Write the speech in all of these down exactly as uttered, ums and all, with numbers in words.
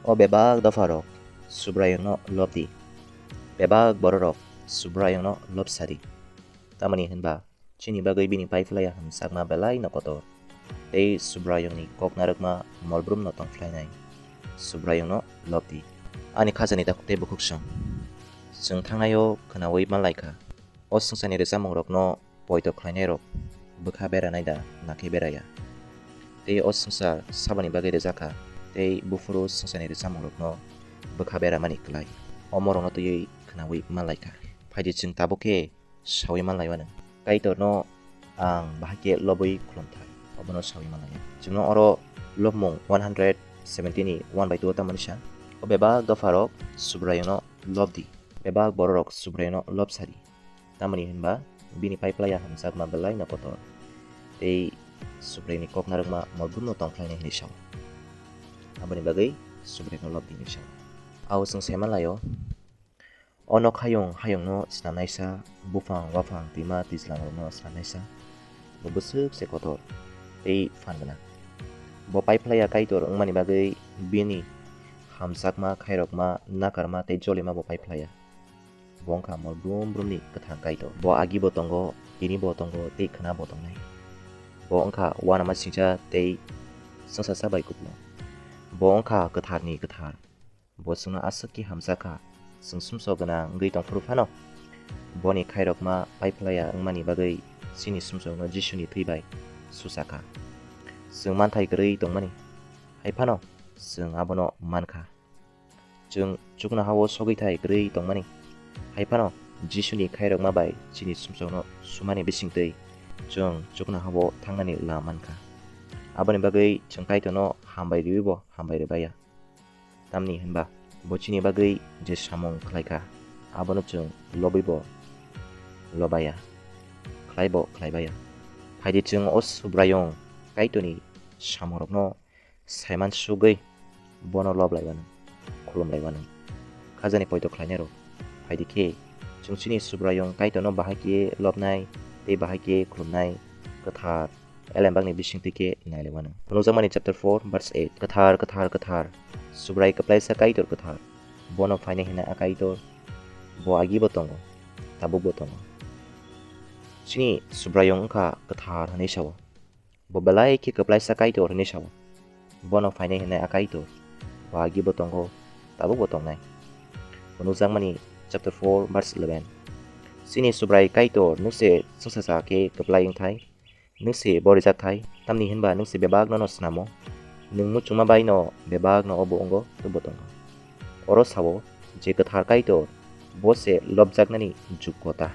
O bebak dopharok Subraiyungno lob di, bebak bororok Subraiyungno lob sa di. Tamoni hwnba chini bagwi bini paiphlaiya hamjakma belaino kotor, tei Subraiyungni kok narwkma molbrumno tongphlainai. Subraiyungno lob di. Ani khajani takhuk tei bukhuk song. Chwng thangnaio khwnaui manlai kha. O swngcharni rwchapmungrokno poito khlainairok bwkha beranai da, nakhe beraya? Tei o swngchar saboni bagwi rwjak kha, tei buphuru swngcharni rwchapmungrokno bwkha beramani klai. Omorokno twiwi khwnaui manlai kha. Phaidi chwng tabuk khe saui manlai anw. Kaitorno ang bahai khe lobwi khulumthai, obono saui manlai. Chwngno oro lobmung one hundred seventy ni one by two o tamoni sa. O bebak dopharok Subraiyungno lob di. Bebak bororok Subraiyungno lob sa di. Tamoni hwnba bini paiphlaiya hamjakma belaino kotor, tei Subraiyungni kok narwkma molbrumno tongphlainai hwnwi sao. Aboni bagwi Subraiyungno lob di hwnwi sao. Ao chwng sai manlaio, o nok hayung hayungno snamnaisa, buphang waphang twima twijlangrokno snamnaisa, bo bwswk se kotor tei phan gwnang. Bo paiphlaiya Kaitor wngmani bagwi bini hamjakma, khairokma, nakarma tei jolima bo paiphlaiya. Bo wngkha molbrum brumni kwthang Kaitor. Bo agibo tongo, tinibo tongo tei khwnabo tongnai. Bo wngkha uanama singcha tei chwngsasa bai kupulung. Bo wngkha kwtharni kwthar. Bo chwngno aswk khe hamjak kha, chwng sumsok gwnang wngwi tongphuru phano. Boni khairokma paiphlaiya wngmani bagwi chini sumsokno Jisuni thwi bai susa kha. Chwng manthai kwrwi tongmani, hai phano chwng abono man kha. Chwng chuknoha-o sogwi thai kwrwi tongmani, hai phano Jisuni khairokma bai chini sumsokno sumani bisingtwi chwng chuknoha-o thangnani lama man kha. Aboni bagwi chwng Kaitorno hambai riwibo hambai rwbaiya. Tamni hwnba bo chini bagwi je samung khlai kha, abono chwng lobwibo lobaiya, khlaibo khlaibaiya. Phaidi chwng o Subraiyung Kaitorni samungrokno saiman sugwi bono lob laiwano, khulum laiwano. Khajani poito khlainairok, phaidi khe chwng chini Subraiyung Kaitorno bahai khe lobnai tei bahai khe khulumnai kwthar elembakni bisingtwi khe nai laiwano. Phunukjakmani chapter four verse eight, "Kwthar, kwthar, kwthar, Subrai kwplaisa Kaitor kwthar, bono phainai hwnwi a Kaitor, bo agibo tongo, tabukbo tongo." Chini Subraiyung wngkha kwthar hwnwi sao. Bo belai khe kwplaisa Kaitor hwnwi sao. Bono phainai hwnwi a Kaitor, bo agibo tongo, tabukbo tongnai. Phunukjakmani chapter four verse eleven. Chini Subrai Kaitor, nwng se chwngsasa khe kwplai wngthai, nwng se bo rijak thai, tamni hwnba nwng se bebak nono snamo. Nwng muchungma bai no bebak no obo wngo, tubo tongo. Oro sao je kwthar Kaitor, bo se lobjaknani jukota,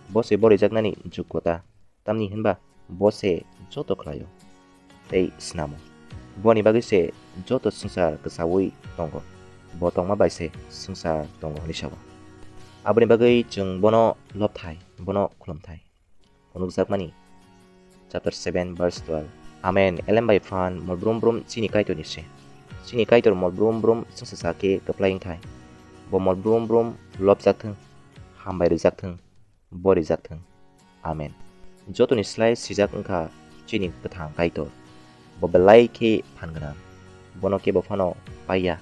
bo se bo rijaknani jukota. Tamni hwnba bo se joto khlaio tei snamo. Boni bagwi se joto swngchar kwchaui tongo. Bo tongma bai se swngchar tongo hwnwi sao. Aboni bagwi chwng bono lobthai, bono khulumthai. Phunukjakmani chapter seven verse twelve. Amen. Elem bai phan mol brum brum chini Kaitorni se. Chini Kaitor mol brum brum swngchar khe kwplai wngthai. Bo mol brum brum lobjak thung, hambai rijak thung, bo rijak thung. Amen. Jotoni slai sijak wngkha chini kwthang Kaitor. Bo belai khe phan gwnang. Bono kebo phano paiya,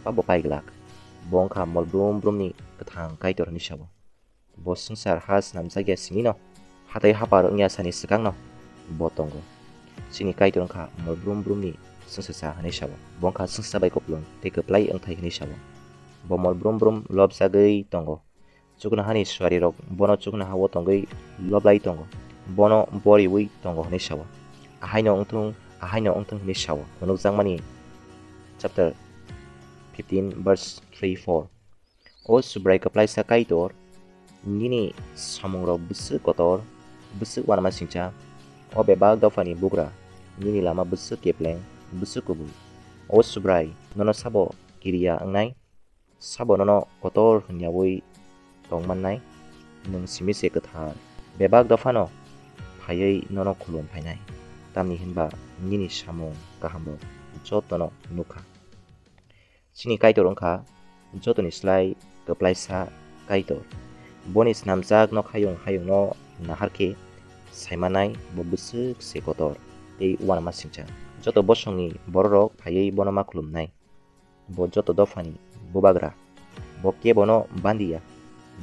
ba bo paiglak. Bo wngkha mol brum brumni kwthang Kaitor hwnwi sabo. Bo swngchar ha snamjakya sinino, hatai hapar wngya sani swkangno bo tongo. Chini Kaitor wngkha mol brum brumni swngchar hwnwi sabo. Bo wngkha swngchar bai kupulung tei kwplai wngthai hwnwi sabo. Bo mol brum brum lobjagwi tongo. Chuknohani suarirok bono chuknoha-o tongwi loblai tongo, bono boriwi tongo hwnwi sao. Ahaino wngthung, ahaino wngthung hwnwi sao. Phunukjakmani chapter fifteen verse three four. O Subrai kwplaisa Kaitor, nini samungrok bwswk kotor, bwswk uanama singcha. O bebak dophani bugra, nini lama bwswk kepleng, bwswk kubui. O Subrai, nono sabo kiriya wngnai? Sabo nono kotor hwnyaui tong mannai? Nwng simi se kwthar. Bebak dophano phaiwi nono khulum phainai, tamni hwnba nini samung kahamrok jotono nukha. Chini Kaitor wngkha jotoni slai kwplaisa Kaitor. Boni snamjak nok hayung hayungno nahar khe saimanai bo bwswk se kotor tei uanama singcha. Joto bosongni bororok phaiwi bono ma khulumnai. Bo joto dophani bubagra. Bo kebono bandiya.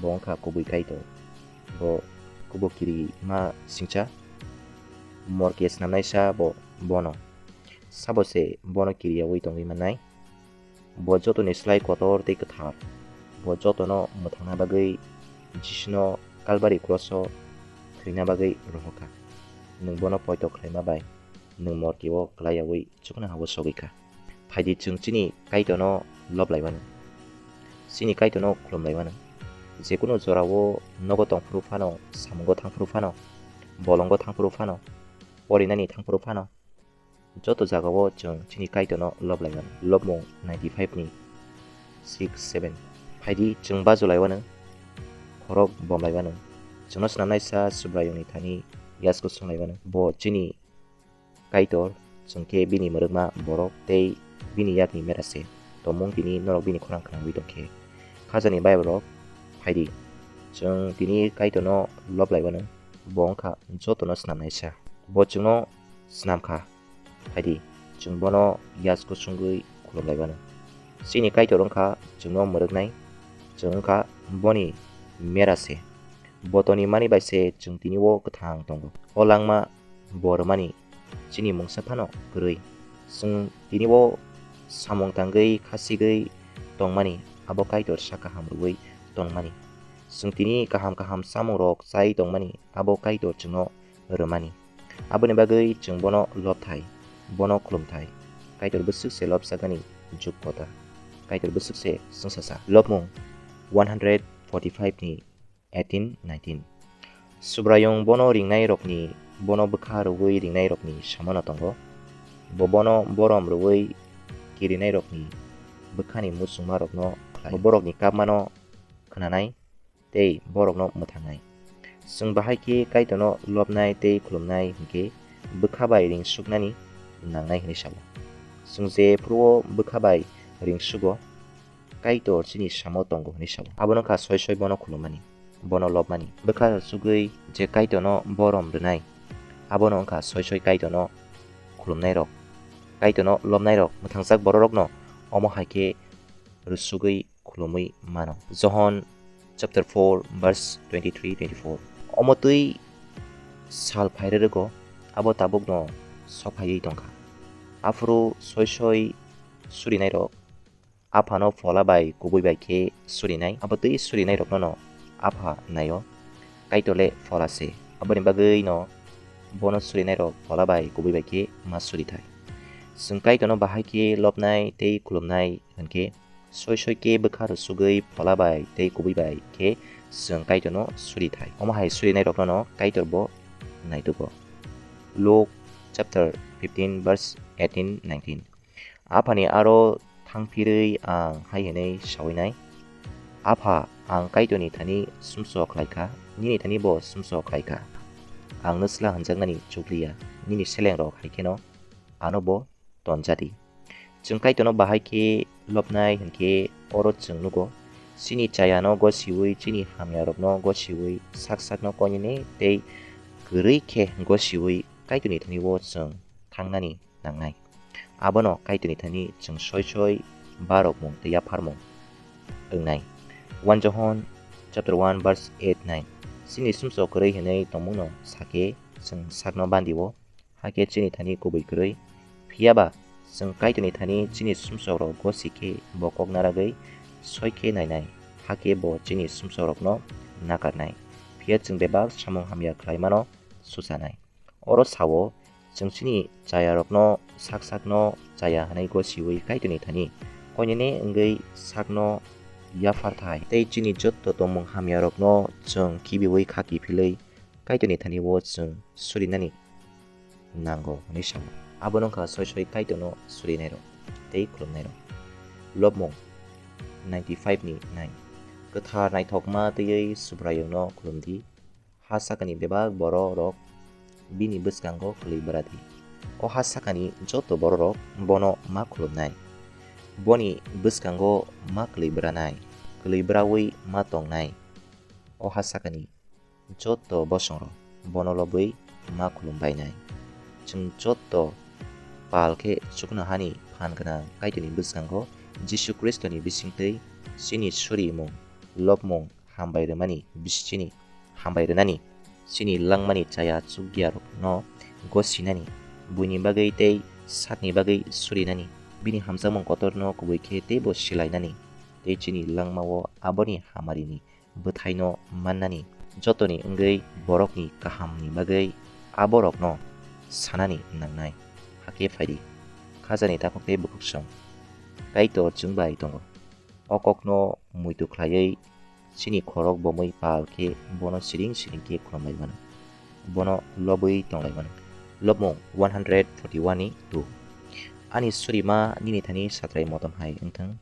Bo wngkha kubui Kaitor. Bo kubuk kiri ma singcha. Morke snamnaisa bo bono. Sabo se bono kiriyaui tongwi mannai? Bo jotoni slai kotor tei kwthar. Bo jotono mwthangna bagwi Jisuno Kalbari kroso thwina bagwi rohorkha. Nwng bono poito khlaima bai nwng morkeo klaiyaui chuknohao sogwi kha. Phaidi, chwng chini Kaitorno lob lai mano. Chini Kaitorno khulum lai mano. Jekunu jorao nogo tong phuru phano, samungo thang phuru phano, bolongo thang phuru phano, porinani thang phuru phano, joto jagao chwng chini Kaitorno lob lai mano. Lobmung ninety-five ni six, seven. Phaidi, chwng baju lai mano, khorok bom lai mano. Chwngno swnamnaisa Subraiyungni thani yasku sung lai mano. Bo chini Kaitor, chwng khe bini mwrwkma borok tei bini yakni mera se. Tongmung tini norok bini khorang khnangwi tong khe. Khajani Bible rok phaidi. Chwng tini Kaitorno lob lai mano, bo wngkha jotono snamnaisa. Bo chwngno snam kha. Phaidi, chwng bono yasku sungwi khulum lai mano. Chini Kaitor wngkha chwngno mwrwknai, chwng wngkha boni mera se. Bo toni mani bai se chwng tini o kwthang tongo. O langma bo rwmani chini mungsa phano kwrwi. Chwng tini o samung tangwi khasigwi tongmani, abo Kaitor sa kaham rwui tongmani. Chwng tini kaham kaham chamung rok chai tongmani, abo Kaitor chwngno rwmani. Aboni bagwi chwng bono lob thai, bono khulum thai. Kaitor bwswk se lob sakani juk kota. Kaitor bwswk se chwngsasa. Lobmung one hundred forty-five ni eighteen, nineteen. Subraiyung bono ringnairokni, bono bwkha rwui ringnairokni samano tongo. Bo bono borom rwui kirinairokni bwkhani muchungmarokno khlai. Bo borokni kapmano khnanai tei borokno mwthangnai. Chwng bahai khe Kaitorno lobnai tei khulumnai hinkhe bwkha bai ring suknani nangnai hwnwi sao. Chwng je phuru-o bwkha bai ring sugo, Kaitor chini samo tongo hwnwi sao. Abono wngkha soi soi bono khulummani, bono lobmani. Bwkha rwsugwi je Kaitorno borom rwnai, abono wngkha soi soi Kaitorno khulumnairok, Kaitorno lobnairok. Mwthangjak bororokno omo hai khe rwsugwi khulumwi mano. Johon chapter four verse twenty-three, twenty-four. Omo twi sal phai rwrwgo, abo tabukno sophaiwi tongkha. Aphuru soi soi surinairok Aphano Phola bai kubui bai khe surinai, abo twi surinairokno Apha naio. Kaitor le Phola se, aboni bagwino bono surinairok Phola bai kubui bai khe ma suri thai. Chwng Kaitorno bahai khe lobnai tei khulumnai hwn khe, soi soi khe bwkha rwsugwi Phola bai tei kubui bai khe chwng Kaitorno suri thai. Omo hai surinairokno Kaitor bo naitugo. Luk chapter fifteen verse eighteen, nineteen. Aphani aro thangphirwi ang hai hwnwi saui nai, Apha, ang Kaitorni thani sumsok khlai kha, nini thani bo sumsok khlai kha. Ang nwsla hwnjaknani chukliya, nini selengrok hai kheno ano bo tonjadi. Chwng Kaitorno bahai khe lobnai hwn khe oro chwng nugo, chini chayano gosiui, chini hamyarokno gosiui, sak sakno koinene tei kwrwi khe gosiui Kaitorni thani-o chwng thangnani nangnai. Abono Kaitorni thani chwng soi soi barokmung tei yapharmung wngnai. One Johon chapter one verse eight, nine. Chini sumsok kwrwi hwnwi tongmungno sakhe chwng sakno bandi-o, hakhe chini thani kubui kwrwi. Phiya ba chwng Kaitorni thani chini sumsokrok gosi khe bo kok naragwi soi khe nainai, hakhe bo chini sumsokrokno nakarnai. Phiya chwng bebak samung hamya khlaimano suchanai. Oro sao, chwng chini chayarokno sak sakno chaya hwnwi gosiui Kaitorni thani koinene wngwi sakno yaphar thai, tei chini jotto tongmung hamyarokno chwng khibiui khaki philwi Kaitorni thani-o chwng surinani nango hwnwi sao. Abono wngkha soi soi Kaitorno surinairok tei khulumnairok. Lobmung ninety-five ni nine. Kwthar naithokma twiwi Subraiyungno khulumdi, ha sakani bebak bororok bini bwskango kwlwi bwradi. O ha sakani joto bororok bono ma khulumnai, boni bwskango ma kwlwi bwranai, kwlwi bwraui ma tongnai. O ha sakani joto bosongrok bono lobwi ma khulum bainai. Chwng joto pal khe chuknohani phan gwnang Kaitorni bwskango Jisu Khristoni bisingtwi chini surimung, lobmung hambai rwmani bisi chini hambai rwnani, chini langmani chaya chukya rokno gosinani, buini bagwi tei sakni bagwi surinani, bini hamjakmung kotorno kubui khe teibo silainani, tei chini langmao aboni hamarini bwthaino mannani, jotoni wngwi borokni kahamni bagwi aborokno sanani nangnai. Hakhe phaidi, khajani takhuk tei bukhuksong, Kaitor chwng bai tongo. O kokno muitu khlaiwi chini khorok bomwi pal khe bono siring siring khe khulumlai mano. Bono lobwi tonglai mano. Lobmung one hundred forty-one ni two. Ani surima nini thani satrai motom hai wngthang,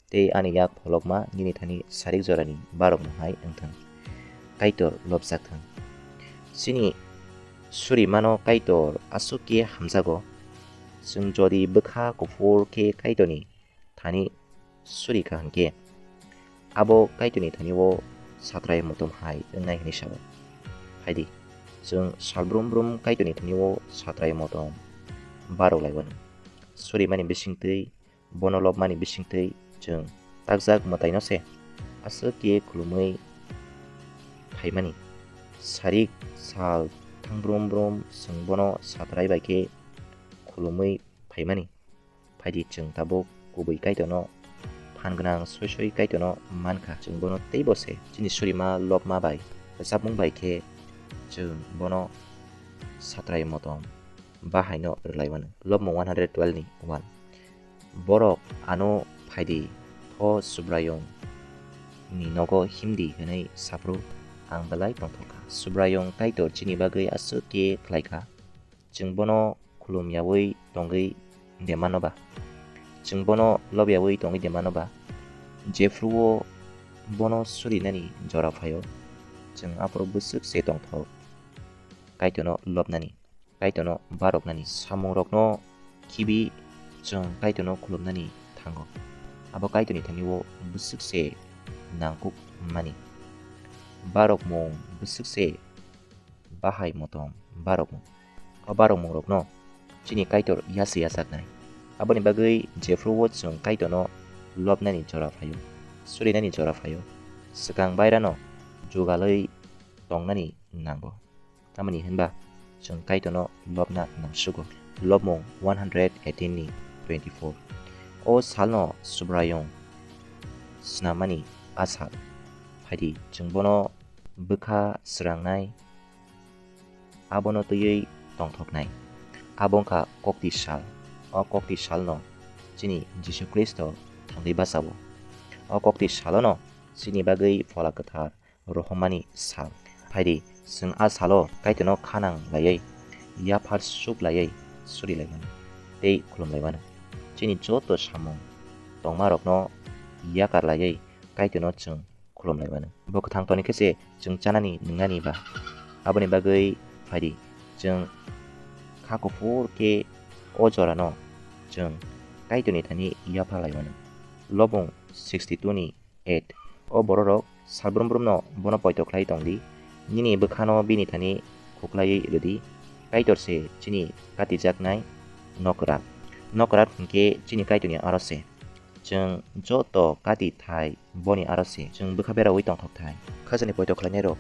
tei ani yak pholokma nini thani sarik jorani barokno hai wngthang. Kaitor lobjak thang. Chini surimano Kaitor aswk khe hamjago. Chwng jodi bwkha kuphur khe Kaitorni thani suri kha hwnkhe, abo Kaitorni thani o satrai motom hai wngnai hwnwi sao. Phaidi, chwng sal brum brum Kaitorni thani o satrai motom barok lai mano. Surimani bisingtwi, bono lobmani bisingtwi chwng takjak mwtaino se aswk khe khulumwi phaimani. Sarik sal thang brum brum chwng bono satrai bai khe khulumwi phaimani. Phaidi, chwng tabuk kubui Kaitorno phan gwnang soi soi Kaitorno mankha. Chwng bono teibo se chini surima lobma bai rwchapmung bai khe chwng bono satrai motom bahaino rwlai mano. Lobmung one hundred twelve ni one. Borok ano phaidi, tho Subraiyung ni nogo himdi hwnwi saphuru ang belai tongthok kha. Subraiyung Kaitor chini bagwi aswk khe khlai kha. Chwng bono khulum yaui tongwi de mano ba? Chwng bono lob yaui tongwi de mano ba? Jephru-o bono surinani jora phaio, chwng aphuru bwswk se tongthok Kaitorno lobnani, Kaitorno baroknani. Samungrokno khibi chwng Kaitorno khulumnani thango. Abo Kaitorni thani-o bwswk se nangkuk mani. Barokmung bwswk se bahai motom barokmung. O barokmungrokno chini Kaitor yasi yachaknai. Aboni bagwi jephru-o chwng Kaitorno lobnani jora phaio, surinani jora phaio, swkang bairano jugalwi tongnani nango. Tamoni hwnba chwng Kaitorno lobna nangsugo. Lobmung one hundred eighteen ni twenty-four. O salno Subraiyung snamani a sal. Phaidi, chwng bono bwkha srangnai, abono twiwi tongthoknai. Abo wngkha kokti sal. O kokti salno chini Jisu Khristo thangwi bachao. O kokti salono chini bagwi Phola Kwthar rohormani sal. Phaidi, chwng a salo Kaitorno khanang laiwi, yaphar suk laiwi suri lai mano tei khulum lai mano. Chini joto samung tongmarokno yakar laiwi Kaitorno chwng khulum lai mano. Bo kwthang toni khe se chwng chanani nwngnani ba. Aboni bagwi phaidi, chwng kha kuphur khe o jorano chwng Kaitorni thani yaphar lai mano. Lobmung sixty-two ni eight. O bororok salbrum brumno bono poito khlai tong di, nini bwkhano bini thani khuklaiwi rw di. Kaitor se chini katijaknai nokra. Nokra hwnkhe chini Kaitorni aro se. Chwng joto kati thai boni aro se. Chwng bwkha beraui tongthok thai. Khajani poito khlainairok.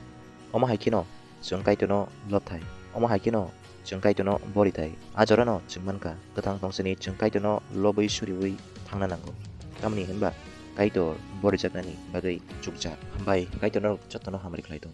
Omo hai kheno chwng Kaitorno lob thai. Omo hai kheno chwng Kaitorno bori thai. A jorano chwng mankha, kwthang tongsani chwng Kaitorno lobwi suriui thangna nango. Tamni hwnba Kaitor borijaknani bagwi chukjak. Hambai, Kaitorno jotono hamari khlai tong.